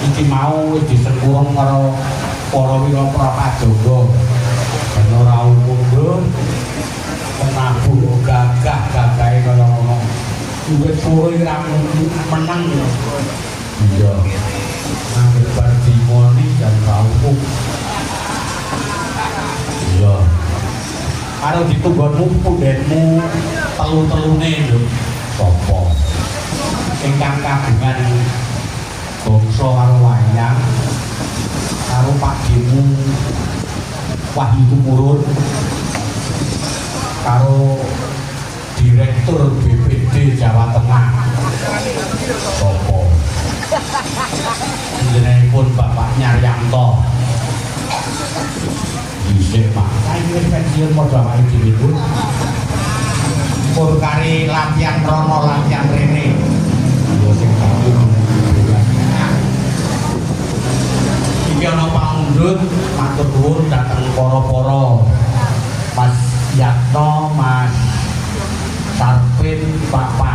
Iki mau wis disengkurung karo para wira prapajaga. Ben ora umum, Nduk. Penabuh gagah gagahe kaya ngono. Wis suwe ra meneng. Iya. Angger bar dimoni jan ra umum. Iya. Karo ditunggonmu pundhenmu telu-telune lho. Sapa? Ingkang kagungan bangsa karo wayang karo pakdhemu Wahyu Tumurun karo Direktur BPD Jawa Tengah. Sapa? Panjenenganipun Bapak Nyaryanto. Dhisik, Pak. Saiki wis pensiun padha awake dhewe ku. Pur kari latihan rono latihan rene. Ya sing dadi. Iki ana pamundhut, matur nuwun dhateng para-para Mas Yatno, Mas Sarpin, Pak Pang